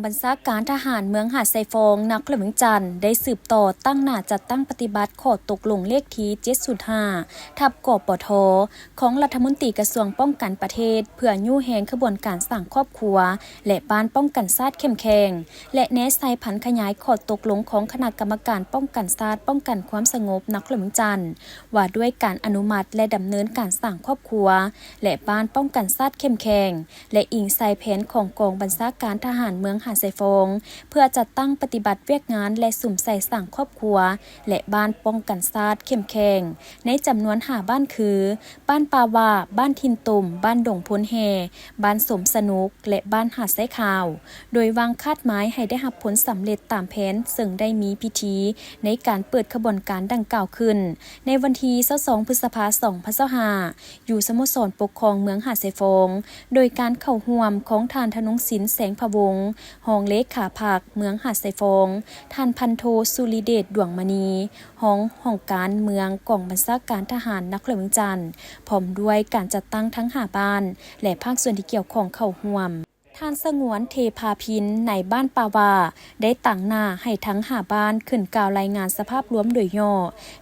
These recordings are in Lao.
ບັນຊາການທະຫານເມືອງຫາດຊາຍຟອງ ນະຄອນຫຼວງວຽງຈັນ ໄດ້ສືບຕໍ່ຕັ້ງໜ້າຈັດຕັ້ງປະຕິບັດຂໍ້ຕົກລົງເລກທີເຈັດສູນຫ້າ ທັບ ກປທ ຂອງລັດຖະມົນຕີກະຊວງປ້ອງກັນປະເທດ ເພື່ອຍູ້ແຮງຂະບວນການສ້າງຄອບຄົວ ແລະ ບ້ານປ້ອງກັນຊາດເຂັ້ມແຂງ ແລະ ແນໃສ່ຜັນຂະຫຍາຍຂໍ້ຕົກລົງຂອງຄະນະກຳມະການປ້ອງກັນຊາດ ປ້ອງກັນຄວາມສະຫງົບ ນະຄອນຫຼວງວຽງຈັນ ວ່າດ້ວຍການອະນຸມັດ ແລະ ດຳເນີນການສ້າງຄອບຄົວ ແລະ ບ້ານປ້ອງກັນຊາດເຂັ້ມແຂງ ແລະ ອີງໃສ່ແຜນຂອງກອງບັນຊາການທະຫານເມືອງຫາດຊາຍຟອງ ເພື່ອຈັດຕັ້ງປະຕິບັດວຽກງານ ແລະ ສຸມໃສ່ສ້າງຄອບຄົວ ແລະ ບ້ານປ້ອງກັນຊາດເຂັ້ມແຂງ ໃນຈຳນວນຫ້າບ້ານຄື ບ້ານປ່າຫວ້າ, ບ້ານຖິ່ນຕົມ, ບ້ານດົງໂພນແຮ່, ບ້ານສົມສະໜຸກ ແລະ ບ້ານຫາດຊາຍຂາວ ໂດຍວາງຄາດໝາຍໃຫ້ໄດ້ຮັບຜົນສຳເລັດຕາມແຜນ, ເຊິ່ງໄດ້ມີພິທີໃນການເປີດຂະບວນການດັ່ງກ່າວຂຶ້ນ ໃນວັນທີຊາວສອງ ພຶດສະພາ ສອງພັນຊາວຫ້າ ຢູ່ສະໂມສອນປົກຄອງເມືອງຫາດຊາຍຟອງ ໂດຍການເຂົ້າຮ່ວມຂອງທ່ານ ທະນົງສິນ ແສງພະວົງ ຮອງເລຂາພັກເມືອງຫາດຊາຍຟອງ, ທ່ານ ພັນໂທ ສຸລິເດດ ດວງມະນີ ຮອງຫ້ອງການເມືອງ ກອງບັນຊາການທະຫານນະຄອນຫຼວງວຽງຈັນ ພ້ອມດ້ວຍການຈັດຕັ້ງທັງຫ້າບ້ານ ແລະ ພາກສ່ວນທີ່ກ່ຽວຂ້ອງເຂົ້າຮ່ວມ. ທ່ານ ສະຫງວນ ເທພາພິນ ນາຍບ້ານປ່າຫວ້າ ໄດ້ຕາງໜ້າໃຫ້ທັງຫ້າບ້ານຂຶ້ນກ່າວລາຍງານສະພາບລວມໂດຍຫຍໍ້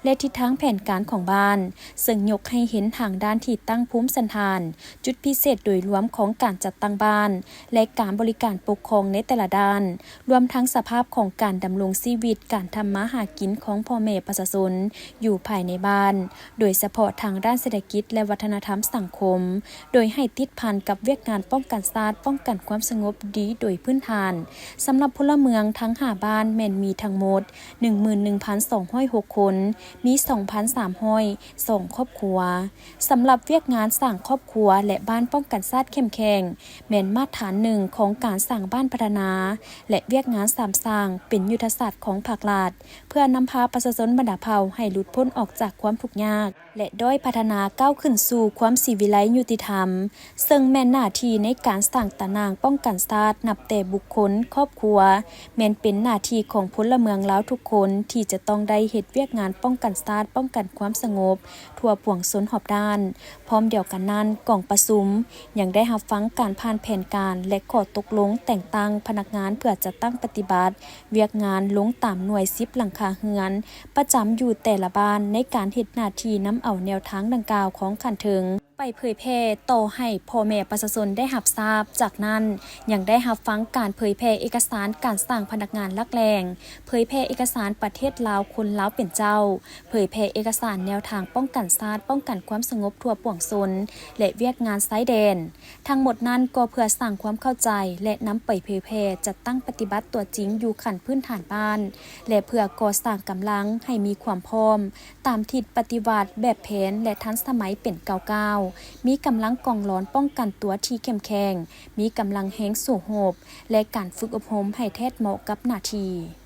ແລະ ທິດທາງແຜນການຂອງບ້ານ, ເຊິ່ງຍົກໃຫ້ເຫັນທາງດ້ານທີ່ຕັ້ງພູມສັນຖານ, ຈຸດພິເສດໂດຍລວມຂອງການຈັດຕັ້ງບ້ານ ແລະ ການບໍລິການປົກຄອງໃນແຕ່ລະດ້ານ, ລວມທັງສະພາບຂອງການດຳລົງຊີວິດ, ການທຳມາຫາກິນຂອງພໍ່ແມ່ປະຊາຊົນຢູ່ພາຍໃນບ້ານ, ໂດຍສະເພາະທາງດ້ານເສດຖະກິດ ແລະ ວັດທະນະທຳສັງຄົມ, ໂດຍໃຫ້ຕິດພັນກັບວຽກງານປ້ອງກັນຊາດ, ປ້ອງກັນຄວາມສະຫງົບດີໂດຍພື້ນຖານ. ສຳລັບພົນລະເມືອງທັງຫ້າບ້ານແມ່ນມີທັງໝົດ ໜຶ່ງໝື່ນໜຶ່ງພັນສອງຮ້ອຍຫົກຄົນ, ມີສອງພັນສາມຮ້ອຍສອງຄອບຄົວ. ສຳລັບວຽກງານສ້າງຄອບຄົວ ແລະ ບ້ານປ້ອງກັນຊາດເຂັ້ມແຂງ ແມ່ນມາດຖານໜຶ່ງຂອງການສ້າງບ້ານພັດທະນາ ແລະ ວຽກງານສາມສ້າງ ເປັນຍຸດທະສາດຂອງພາກລັດ ເພື່ອນຳພາປະຊາຊົນບັນດາເຜົ່າໃຫ້ຫຼຸດພົ້ນອອກຈາກຄວາມທຸກຍາກ ແລະ ດ້ອຍພັດທະນາ ກ້າວຂຶ້ນສູ່ຄວາມສີວິໄລຍຸຕິທຳ, ເຊິ່ງແມ່ນໜ້າທີ່ໃນການສ້າງຕາໜ່າງປ້ອງກັນຊາດ ນັບແຕ່ບຸກຄົນ, ຄອບຄົວ, ແມ່ນເປັນໜ້າທີ່ຂອງພົນລະເມືອງລາວທຸກຄົນ ທີ່ຈະຕ້ອງໄດ້ເຮັດວຽກງານປ້ອງກັນຊາດ, ປ້ອງກັນຄວາມສະຫງົບທົ່ວປວງຊົນຮອບດ້ານ. ພ້ອມດຽວກັນນັ້ນ, ກອງປະຊຸມຍັງໄດ້ຮັບຟັງການຜ່ານແຜນການ ແລະ ຂໍ້ຕົກລົງແຕ່ງຕັ້ງພະນັກງານເພື່ອຈັດຕັ້ງປະຕິບັດວຽກງານລົງຕາມໜ່ວຍສິບຫຼັງຄາເຮືອນ ປະຈຳຢູ່ແຕ່ລະບ້ານ ໃນການເຮັດໜ້າທີ່ນຳເອົາແນວທາງດັ່ງກ່າວຂອງຂັ້ນເທິງ ໄປເຜີຍແຜ່ຕໍ່ໃຫ້ພໍ່ແມ່ປະຊາຊົນໄດ້ຮັບຊາບ. ຈາກນັ້ນ ຍັງໄດ້ຮັບຟັງການເຜີຍແຜ່ເອກະສານການສ້າງພະນັກງານຫຼັກແຫຼ່ງ, ເຜີຍແຜ່ເອກະສານປະເທດລາວຄົນລາວເປັນເຈົ້າ, ເຜີຍແຜ່ເອກະສານແນວທາງປ້ອງກັນຊາດ, ປ້ອງກັນຄວາມສະຫງົບທົ່ວປວງຊົນ ແລະ ວຽກງານຊາຍແດນ. ທັງໝົດນັ້ນກໍເພື່ອສ້າງຄວາມເຂົ້າໃຈ ແລະ ນຳໄປເຜີຍແຜ່ຈັດຕັ້ງປະຕິບັດຕົວຈິງຢູ່ຂັ້ນພື້ນຖານບ້ານ ແລະ ເພື່ອກໍ່ສ້າງກຳລັງໃຫ້ມີຄວາມພ້ອມ ຕາມທິດປະຕິວັດແບບແຜນ ແລະ ທັນສະໄໝເປັນກ້າວໆ, ມີກຳລັງກອງຫຼອນປ້ອງກັນຕົວທີ່ເຂັ້ມແຂງ, ມີກຳລັງແຮງສູ້ຮົບ ແລະ ການຝຶກອົບຮົມໃຫ້ແທດເໝາະກັບໜ້າທີ່.